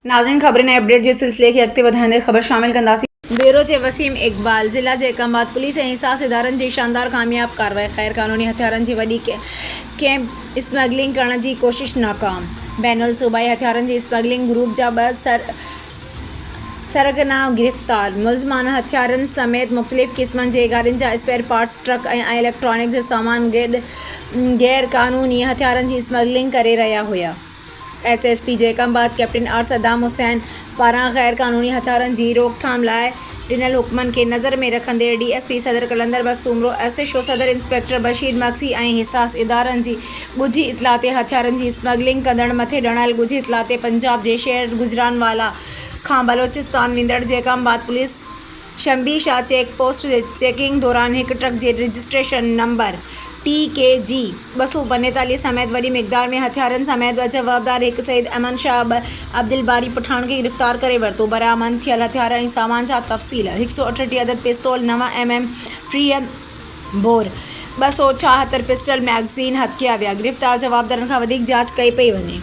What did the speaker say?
ناظرين خبرن ۽ اپڊيٽ جي سلسلي کي اڳتي وڌائيندي خبر شامل ڪنداسين. بيورو چيف وسيم اقبال، ضلع جيڪب آباد پوليس ۽ حساس ادارن جي شاندار ڪامياب ڪارروائي، غير قانوني هٿيارن جي وڏي کيپ اسمگلنگ ڪرڻ جي ڪوشش ناڪام، بين الصوبائي هٿيارن جي اسمگلنگ گروپ جا ٻه سرغنا گرفتار، ملزمان هٿيارن سميت مختلف قسمن جي گاڏين جا اسپيئر پارٽس، ٽرڪ ۽ اليڪٽرانڪس جو سامان گڏ غير قانوني هٿيارن جي اسمگلنگ ڪري رهيا هيا. S S P Jacobabad captain R Saddam Hussain پاران غير قانوني هٿيارن جي روڪٿام لاء ڏنل حڪمن کي نظر ۾ رکندي ڊي ايس پي صدر Qalandar Bakhsh Soomro, S H O Saddar inspector Bashir Magsi ۽ حساس ادارن جي ڳجهي اطلاع تي هٿيارن جي اسمگلنگ ڪندڙ مٿي ڏنل ڳجهي اطلاع تي پنجاب جي شهر گجرانوالا کان بلوچستان ويندڙ Jacobabad police Shambi Shah check post جي چيڪنگ دوران هڪ ٽرڪ جي رجسٽريشن نمبر ٽي ڪي جي 245 سميت وڏي مقدار ۾ هٿيارن سميت ٻه جوابدار هڪ سيد احمد شاهه ٻه عبدالباري پٺاڻ کي گرفتار ڪري ورتو. برآمد ٿيل هٿيار ۽ سامان جا تفصيل، 138 عدد پستول نو M M 30 bore, 276 pistol magazine هٿ ڪيا ويا. گرفتار جوابدارن کان وڌيڪ جاچ ڪئي پئي وڃي.